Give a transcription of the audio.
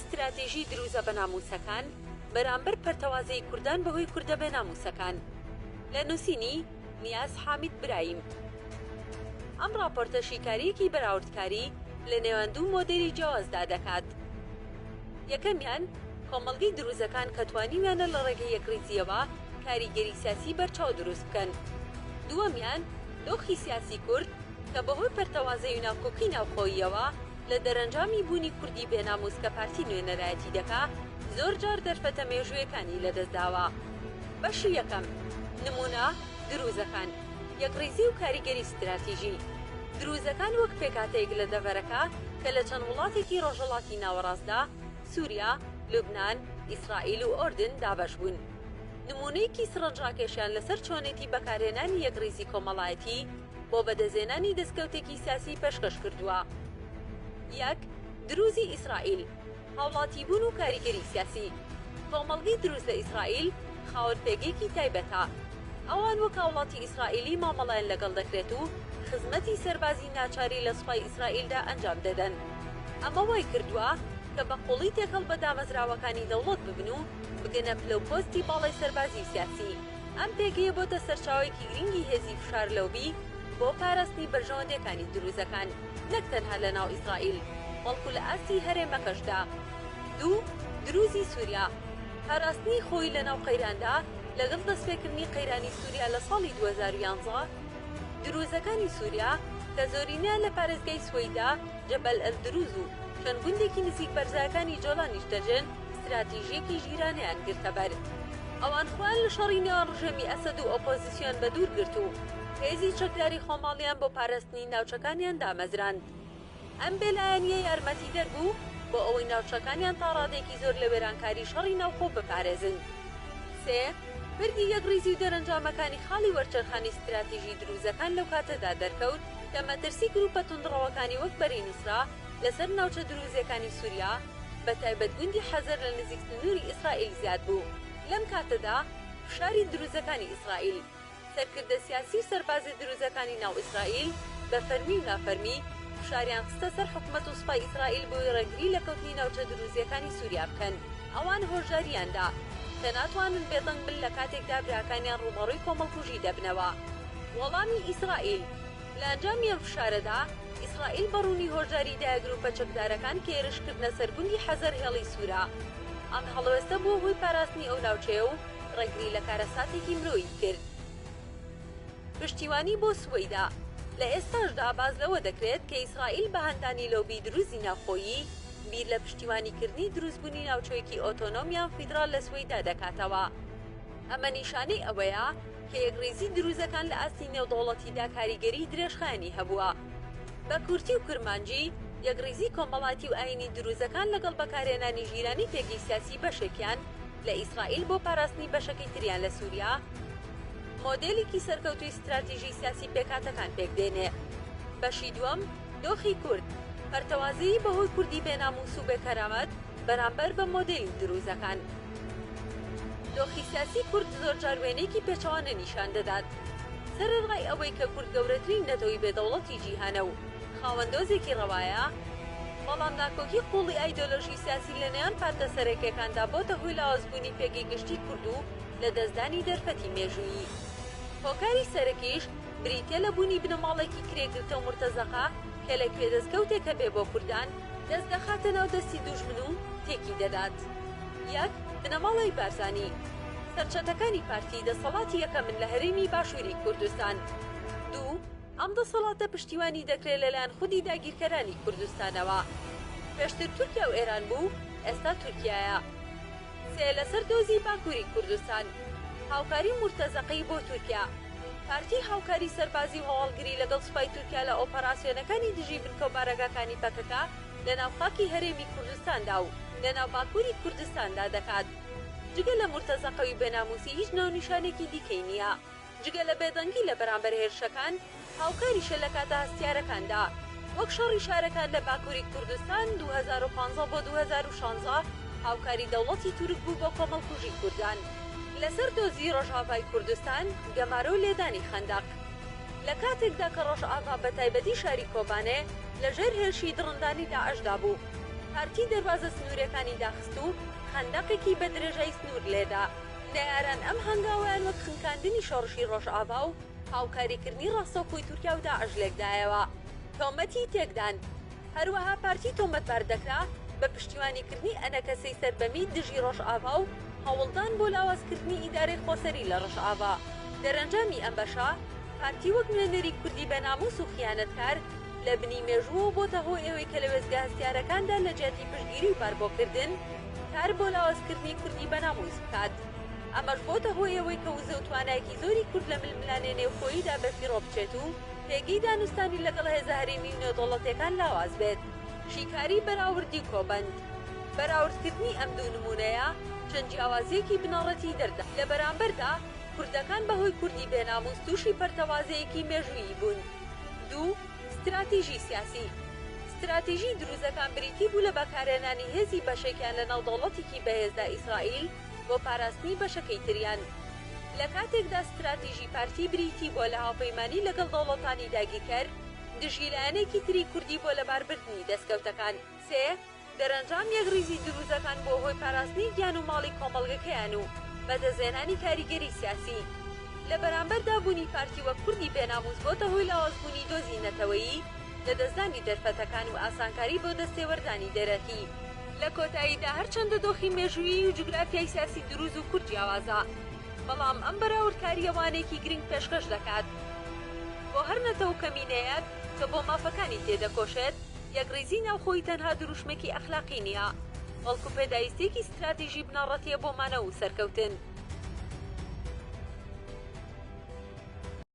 ستراتیژی دروزە بەناموسەکان بەرامبەر پەرتەوازەیی کوردان بەهۆی کوردە بێناموسەکان لە نوسینی، نیاز حامید برایم. ئەم ڕاپۆرتە شیکارییەکی بەراوردکاری لە نێوان دوو مۆدێلی جیاوازدا دەکات. یەکەمیان، کۆمەڵگەی دروزەکان کە توانیویانە لە ڕێگەی یەکڕیزییەوە کاریگەری سیاسی بەرچاو دروست بکەن. دووەمیان، دۆخی سیاسی کورد کە بەهۆی پەرتەوازەیی و ناکۆکی ناوخۆییەوە لە دەرەنجامی بوونی کوردی بێناموس کە پارتی نوێنەرایەتی دەکا، زۆر جار دەرفەتە مێژوویەکانی لەدەست داوە. بەشی یەکەم، نموونە، دروزەکان، یەکڕیزی و کاریگەری ستراتیژی. دروزەکان وەک پێکهاتەیەک لە دەڤەرەکە کە لە چەند وڵاتێکی ڕۆژهەڵاتی ناوەڕاستدا، سوریا، لوبنان، ئیسرائیل و ئۆردن، دابەش بوون. نموونەیەکی سڕنجڕاکێشیان لەسەر چۆنێتی بەکارهێنانی یەکڕیزی کۆمەڵایەتی بۆ بەدەستهێنانی دەستکەوتێکی سیاسی پێشکەش کردووە. یەک، دروزی ئیسرائیل، هاوڵاتیبوون و کاریگەری سیاسی. کۆمەڵگەی دروز لە ئیسرائیل خاوەن پێگەیەکی تایبەتە. ئەوان وەک هاوڵاتی ئیسرائیلی مامەڵەیان لەگەڵ دەکرێت و خزمەتی سەربازی ناچاری لە سوپای ئیسرائیلدا ئەنجام دەدەن. ئەمە وای کردووە کە بە قووڵی تێکەڵ بە دامەزراوەکانی دەوڵەت ببن و بگەنە پلە و پۆستی باڵای سەربازی و سیاسی. ئەم پێگەیە بۆتە سەرچاوەیەکی گرنگی هێزی فشار لۆبی بۆ پاراستنی بەرژەوەندییەکانی دروزەکان نەک تەنها لە ناو ئیسرائیل بەڵکو لە ئاستی هەرێمەکەشدا. دوو، دروزی سوریا، پاراستنی خۆی لە ناو قەیراندا لەگەڵ دەستپێکردنی قەیرانی سوریا لە ساڵی 2011، دروزەکانی سوریا کە زۆرینەیان لە پارێزگای سوەیدا، جەبەل ئەلدروز و چەند گوندێکی نزیک بەرزایەکانی جۆلان نیشتەجێن، ستراتیژییەکی ژیرانەیان گرتەبەر. ئەوان خۆیان لە شەڕی نێوان ڕژێمی ئەسەد و ئۆپۆزیسیۆن بەدوور گرت و هێزی چەکداری خۆماڵیان بۆ پاراستنی ناوچەکانیان دامەزراند. ئەم بێلایەنییە یارمەتیدەر بوو بۆ ئەوەی ناوچەکانیان تا ڕادەیەکی زۆر لە وێرانکاری شەڕی ناوخۆ بپارێزن. سێ، پردی یەکڕیزی و دەرەنجامەکانی خاڵی وەرچەرخانی ستراتیژی دروزەکان لەو کاتەدا دەرکەوت کە مەترسی گروپە توندڕەوەکانی وەک بەرەی نوسرە لەسەر ناوچە دروزییەکانی سوریا بە تایبەت گوندی حەزەر لە نزیک سنووری ئیسرائیل زیاد بوو. لەم کاتەدا فشاری دروزەکانی ئیسرائیل، سەرکردە سیاسی و سەربازی دروزەکانی ناو ئیسرائیل بە فەرمی و نافەرمی فشاریان خستە سەر حکومەت و سوپای ئیسرائیل بۆی ڕێگری لە کەوتنی ناوچە دروزییەکانی سوریا بکەن. ئەوان هۆشدارییان دا کە ناتوانن بێدەنگ بن لە کاتێکدا براکانیان ڕووبەڕووی کۆمەڵکوژی دەبنەوە. وەڵامی ئیسرائیل لە ئەنجامی ئەم فشارەدا، ئیسرائیل بە ڕوونی هۆشداری دایە گروپە چەکدارەکان کە هێرشکردنە سەر گوندی حەزەر هێڵی سوورە. ئەم هەڵوێستە بووە هۆی پاراستنی ئەو ناوچەیە و ڕێگری لە کارەساتێکی مرۆیی کرد. پشتیوانی بۆ سوەیدا لە ئێستاشدا باس لەوە دەکرێت کە ئیسرائیل بە هاندانی لۆبی دروزی ناوخۆیی، بیر لە پشتیوانیکردنی دروستبوونی ناوچەیەکی ئۆتۆنۆم یان فیدراڵ لە سوەیدا دەکاتەوە. ئەمە نیشانەی ئەوەیە کە یەکڕیزی دروزەکان لە ئاستی نێودەوڵەتیدا کاریگەریی درێژخایەنی هەبووە. بە کورتی و کرمانجی، یەکڕیزی کۆمەڵاتی و ئایینی دروزەکان لەگەڵ بەکارهێنانی ژیرانەی پێگەی سیاسی بەشێکیان لە ئیسرائیل بۆ پاراستنی بەشەکەی تریان لە سوریا، مۆدێلێکی سەرکەوتووی ستراتیژی سیاسی پێکهاتەکان پێکدێنێ. بەشی دووەم، دۆخی کورد، پەرتەوازەیی بەهۆی کوردی بێنامووس و بێکەرامەت بەرامبەر بە مۆدێلی دروزەکان. دۆخی سیاسی کورد زۆرجار وێنەیەکی پێچەوانە نیشان دەدات. سەرەڕای ئەوەی کە کورد گەورەترین نەتەوەی بێ دەوڵەتی جیهانە و خاوەن دۆزێکی ڕەوایە، بەڵام ناکۆکی قووڵی ئایدۆلۆژی سیاسی لە نێوان پارتە سەرەکییەکاندا بۆتە هۆی لاوازبوونی پێگەی گشتی کورد و لەدەستدانی دەرفەتی مێژوویی. هۆکاری سەرەکیش بریتییە لە بوونی بنەماڵەیەکی کرێگرتە و مورتەزەقە کە لە کوێ دەستکەوتێک هەبێ بۆ کوردان، دەست دەخاتە ناو دەستی دوژمن و تێکی دەدات. یەک، بنەماڵەی بارزانی، سەرچەتەکانی پارتی دەسەڵاتی یەکەمن لە هەرێمی باشووری کوردستان. دوو، ئەم دەسەڵاتە پشتیوانی دەکرێت لەلایەن خودی داگیرکەرانی کوردستانەوە. پێشتر تورکیا و ئێران بوو، ئێستا تورکیایە. سێ، لەسەر دۆزی باکووری کوردستان، هاوکاری مورتەزەقەی بۆ تورکیا. پارتی هاوکاری سەربازی و هەواڵگری لەگەڵ سوپای تورکیا لە ئۆپەراسیۆنەکانی دژی بنکە و بارەگاکانی پەکەکە لەناو خاکی هەرێمی کوردستاندا و لەناو باکووری کوردستاندا دەکات. جگە لە مورتەزەقەوی بێنامووسی هیچ ناونیشانێکی دیکەی نییە. جگە لە بێدەنگی لە بەرامبەر هێرشەکان، هاوکاریشە لە کاتە هەستیارەکاندا، وەک شەڕی شارەکان لە باکووری کوردستان 2015 بۆ 2016 هاوکاری دەوڵەتی تورک بوو بۆ کۆمەڵکوژی کوردان. لەسەر دۆزی ڕۆژئاڤای کوردستان، گەمارۆ و لێدانی خەندەق. لە کاتێکدا کە ڕۆژئاڤا بە تایبەتی شاری کۆبانێ لە ژێر هێرشی دڕندانی داعشدا بوو. پارتی دەروازە سنوورێکانی داخست و خەندەقێکی بە درێژای سنوور لێدا. نەیاران ئەم هەنگاوەیان وەک خنکاندنی شۆڕشی ڕۆژئاڤا و هاوکاریکردنی ڕاستەوخۆی تورکیا و داعش لێکدایەوە. تۆمەتی تێکدان. هەروەها پارتی تۆمەتبار دەکرا بە پشتیوانیکردنی ئەنەکەسەی سەر بە میت دژی ڕۆژئاڤا و هەوڵدان بۆ لاوازکردنی ئیدارەی خۆسەری لە ڕۆژئاڤا. دەرەنجامی ئەم بەشە، پارتی وەک نوێنەری کوردی بە ناموس و خیانەتکار لە بنی مێژووەوە بۆتە هۆی ئەوەی کە لە وێستگە هەستیارەکاندا لە جیاتی پشتگیری و باربۆکردن، کار بۆ لاوازکردنی کوردی بە ناموس بکات. ئەمەش بۆتە هۆی ئەوەی کە وزە و توانایەکی زۆری کورد لە ململانێ نێوخۆییدا بەفیڕۆ بچێت و پێگەی دانوستانی لەگەڵ هێزە هەرێمی و نێودەوڵەتیەکان لاواز بێت. شیکاری بەراوردی کۆبەند، بەراوردکردنی ئەم دوو نموونەیە چەند جیاوازییەکی بنەڕەتی دەردەخات. لە بەرامبەردا کوردەکان بە هۆی کوردی بێ نامووس تووشی پەرتەوازەیەکی مێژوویی بوون. دوو. ستراتیژی سیاسی، ستراتیژی دروزەکان بریتی بوو لە بەکارهێنانی هێزی بەشێکیان لە ناو دەوڵەتێکی بەهێزدا ئیسرائیل بۆ پاراستنی بەشەکەی تریان. لە کاتێکدا ستراتیژی پارتی بریتی بووە لە هاوپەیمانی لەگەڵ دەوڵەتانی داگیرکەر دژی لایەنێکی تری کوردی بۆ لەباربردنی دەستکەوتەکان. سێ، دەرەنجام یەکڕیزی دروزەکان بووە هۆی پاراستنی گیان و ماڵی کۆمەڵگەکەیان و بەدەستهێنانی کاریگەری سیاسی. لە بەرامبەردا بوونی پارتی وەک کوردی بێناموس بۆتە هۆی لاوازبوونی دۆزی نەتەوەیی، لەدەستدانی دەرفەتەکان و ئاسانکاری بۆ دەستێوەردانی دەرەکی. لە کۆتاییدا هەرچەندە دۆخی مێژوویی و جوگرافیای سیاسی دروز و کورد جیاوازە، بەڵام ئەم بەراوردکارییە وانەیەکی گرنگ پێشکەش دەکات بۆ هەر نەتەوە و کەمینەیەک کە بۆ مافەکانی تێدەکۆشێت، یەکڕیزی ناوخۆیی تەنها دروشمێکی ئەخلاقی نییە، بەڵکو پێداویستییەکی ستراتیژی بنەڕەتییە بۆ مانەوە و سەرکەوتن.